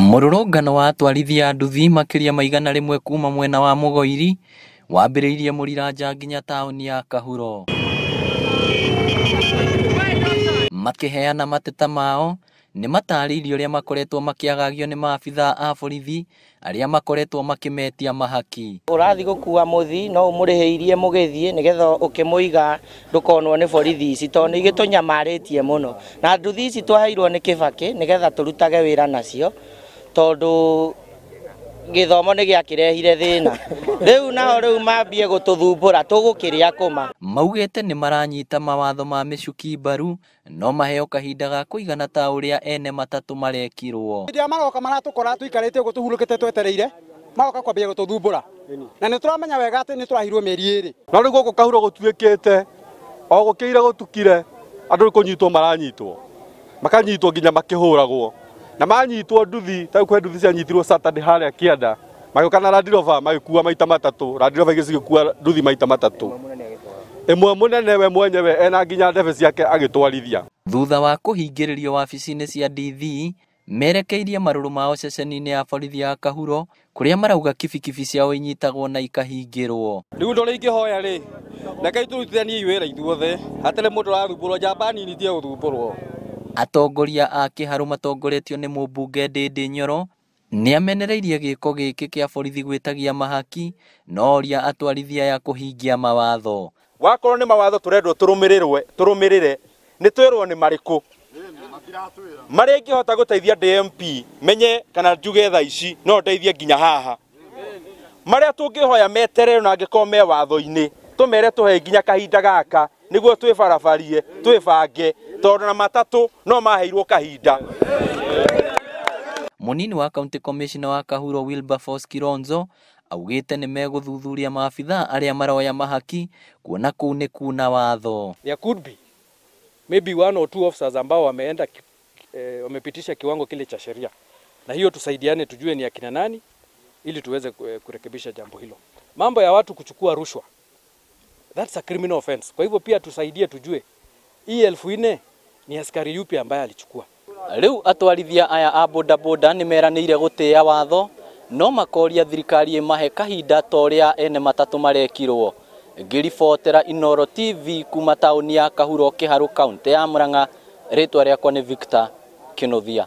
Mũrũrũngano wa atwarithia a nduthi makĩria ma 100 kuma mwena wa Mũgoiri wambĩrĩirie Mũriranja nginya taũni ya Kahuro. Makĩheana mateta mao nĩ matarĩirie ũrĩa makoretwo makĩagagio nĩ maabithaa a borithi arĩa makoretwo makĩmetia mahaki. Ũrathiĩ gũkua mũthi no ũmũrĩhĩirie mũgĩthiĩ nĩgetha ũkĩmũiga ndũkonwo nĩ borithi ici tondũ nĩ igĩtũnyamarĩtie mũno. Na nduthi ici twaheirwo nĩ Kĩbakĩ nĩgetha tũrutage wĩra nacio tondũ gĩthomo nĩ gĩakĩrehire thĩna. Rĩu nao rĩu mambie gũtũthumbũra tũgũkĩrĩa kũma. Maugĩte nĩ maranyita mawatho ma mĩcuki mbaru no maheo kahinda ga kũigana ta ũrĩa ene matatũ marekirwo. Hĩndĩ ĩrĩa maroka maratũkora tũikarĩte ũguo tũhurũkĩte twetereire maroka kwambia gũtũthumbũra na nĩ tũramenya wega atĩ nĩ tũrahirwo mĩeri 2. No rĩu gũkũ Kahuro gũtuĩkĩte o gũkĩire gũtukire andũ kũnyitwo maranyitwo makanyitwo nginya makĩhũragwo na manyitwo nduthi ta kwĩ nduthi cianyitirwo Saturday harĩa kĩanda magĩũka na Land Rover magĩkua maita matatũ, Land Rover igĩrĩ cigĩkua nduthi maita matatũ, ĩmwe mũnene we mwenyewe ena nginya ndebe ciake agĩtwarithia. Thutha wa kũhingĩrĩrio wabici-inĩ cia DV merekeirie marũrũ mao ceceni-inĩ ya borithi ya Kahuro kũrĩa marauga kibikibi ciao inyitagwo na ikahingĩrwo. Rĩu ũndũ ũrĩa ingĩhoya rĩ, rekei tũrutithanie wĩra ithuothe, hatarĩ mũndũ ũrathumbũrwo, njamba nini tiga gũthumbũrwo. Atongoria a Kĩharũ matongoretio nĩ mũmbunge Ndĩndĩ Nyoro nĩamenereirie gĩko gĩkĩ kĩa borithi gwĩtagia mahaki no oria atwarithia aya kũhingia mawatho. Wakorwo nĩ mawatho tũrendwo tũrũmĩrĩrwe tũrũmĩrĩre nĩ twĩrwo nĩ marĩkũ marĩa ingĩhota gũteithia DMP menye kana njuge thaa ici no ndeithie nginya haha marĩa tũngĩhoya meterere na angĩkorwo me watho-inĩ tũmere tũhe nginya kahinda gaka nĩguo twĩbarabarie twĩbange tondũ na matatũ no maheirwo kahinda. Mũnini wa County Commissioner wa Kahuro Wilberforce Kilonzo augĩte nĩ megũthuthuria maabithaa arĩa maroya mahaki kuona kũu nĩ kuna watho. There could be maybe one or two officers ambao wameenda wamepitisha kiwango kile cha sheria, na hiyo tusaidiane tujue ni akina nani ili tuweze kurekebisha jambo hilo. Mambo ya watu kuchukua rushwa, that's a criminal offense. Kwa hivyo pia tusaidie tujue hii 4,000 ni askari yupi ambaye alichukua. Rĩu atwarithia aya a bodaboda nĩ meranĩire gũtĩĩa watho no makoria thirikari ĩmahe kahinda ta ũrĩa ene matatũ marekirwo. Ngĩribotera Inooro TV kuma taũni ya Kahuro, Kĩharũ, kaũntĩ ya Murang'a, rĩtwa rĩakwa nĩ Victor Kĩnuthia.